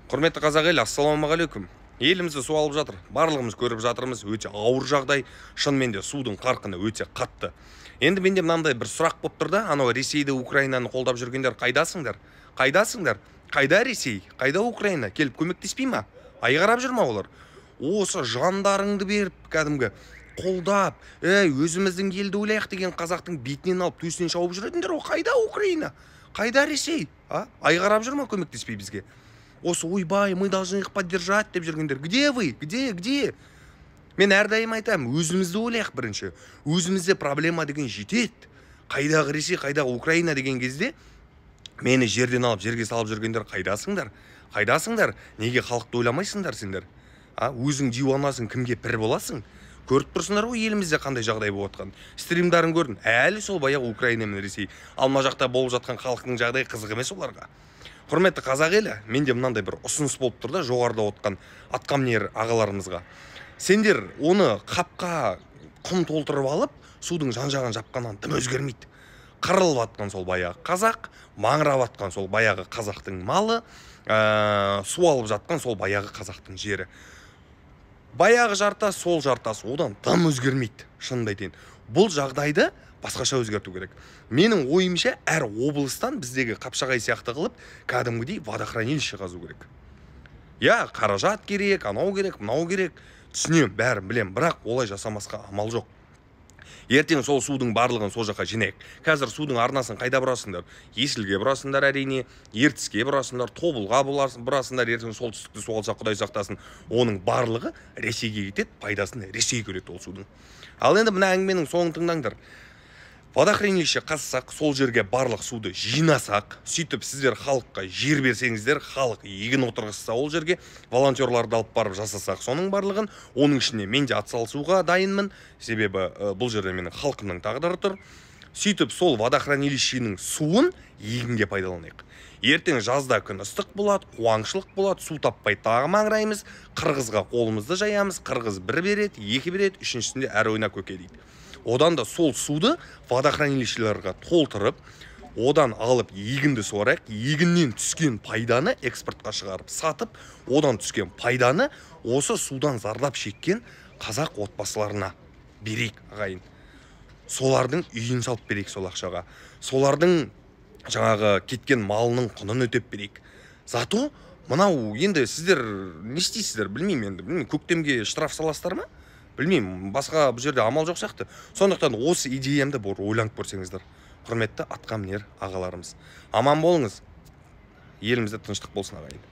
Құрметті қазақ елі, ассалаумағалейкум. Елімізді су алып жатыр. Барлығымыз көріп жатырмыз, өте ауыр жағдай. Шынымен де судың қарқыны өте қатты. Енді менде мынандай бір сұрақ болып тұр да, анау Ресейді, Украинаны қолдап жүргендер қайдасыңдар? Қайдасыңдар? Қайда Ресей? Қайда Украина? Келіп көмектеспей ма? Ай қарап жүр ма олар? Осы жандарыңды беріп, кәдімгі қолдап, ей, өзіміздің елді ойлайық деген қазақтың бетінен алып, төсінен шауып жүретіндер ғой. Қайда Украина? Қайда Ресей? А? Ай қарап жүр ма көмектеспей бізге? Осы ойбай, мы должны их поддержать деп жүргендер. Где вы? Где? Где? Мен әрдайым айтамын, өзімізді ойлайық бірінші. Өзімізде проблема деген жетеді. Қайдағы Ресей, қайдағы Украина деген кезде мені жерден алып, жерге салып жүргендер қайдасыңдар? Қайдасыңдар? Неге халықты ойламайсыңдар сендер? А, өзің диуанасың, кімге пір боласың? Көріп тұрсыңдар ғой елімізде қандай жағдай болып жатқанын. Стримдарын көрдім. Әлі сол баяғы Украина мен Ресей. Ал мына жақта болып жатқан халықтың жағдайы қызық емес оларға. Құрметті қазақ елі, менде мынандай бір ұсыныс болып тұр да, жоғарыда отқан атқамінер ағаларымызға. Сендер оны қапқа құм толтырып алып, судың жан-жағын жапқаннан дым өзгермейді. Қырылып атқан сол баяғы қазақ, маңырап атқан сол баяғы қазақтың малы, су алып жатқан сол баяғы қазақтың жері. Баяғы жартас, сол жартас, одан дым өзгермейді, шынымды айтайын. Бұл жағдайды басқаша өзгерту керек. Менің ойымша, әр облыстан біздегі Қапшағай сияқты қылып, кәдімгідей водохранилище қазу керек. Я, қаражат керек, анау керек, мынау керек, түсінемін, бәрін білемін, бірақ олай жасамасқа амал жоқ. Ертең сол судың барлығын сол жаққа жинайық. Қазір судың арнасын қайда бұрасыңдар? Есілге бұрасыңдар әрине, Ертіске бұрасыңдар, Тобылға бұрасыңдар. Ертең солтүстікті су алса, Құдай сақтасын, оның барлығы Ресейге кетеді, пайдасын Ресей көреді ол судың. Ал енді мына әңгіменің соңын тыңдаңдар. Водохранилище қазсақ, сол жерге барлық суды жинасақ, сөйтіп сіздер халыққа жер берсеңіздер, халық егін отырғызса ол жерге, волонтерларды алып барып жасасақ соның барлығын, оның ішіне мен де атсалысуға дайынмын, себебі бұл жерде менің халқымның тағдыры тұр. Сөйтіп сол водохранилищенің суын егінге пайдаланайық. Ертең жазда күн ыстық болады, қуаңшылық болады, су таппай тағы маңыраймыз, қырғызға қолымызды жаямыз, қырғыз бір береді, екі береді, үшіншісінде әр ойна көке дейді. Одан да сол суды водохранилищелерге толтырып, одан алып егінді суарайық, егіннен түскен пайданы экспортқа шығарып сатып, одан түскен пайданы осы судан зардап шеккен қазақ отбасыларына берейік, ағайын. Солардың үйін салып берейік сол ақшаға. Солардың жаңағы кеткен малының құнын өтеп берейік. Зато мынау енді сіздер не істейсіздер, білмеймін енді, білмеймін, көктемге штраф саласыздар ма? Білмеймін, басқа бұл жерде амал жоқ сияқты. Сондықтан осы идеямды бір ойланып көрсеңіздер, құрметті атқамінер ағаларымыз. Аман болыңыз, елімізде тыныштық болсын, ағайын.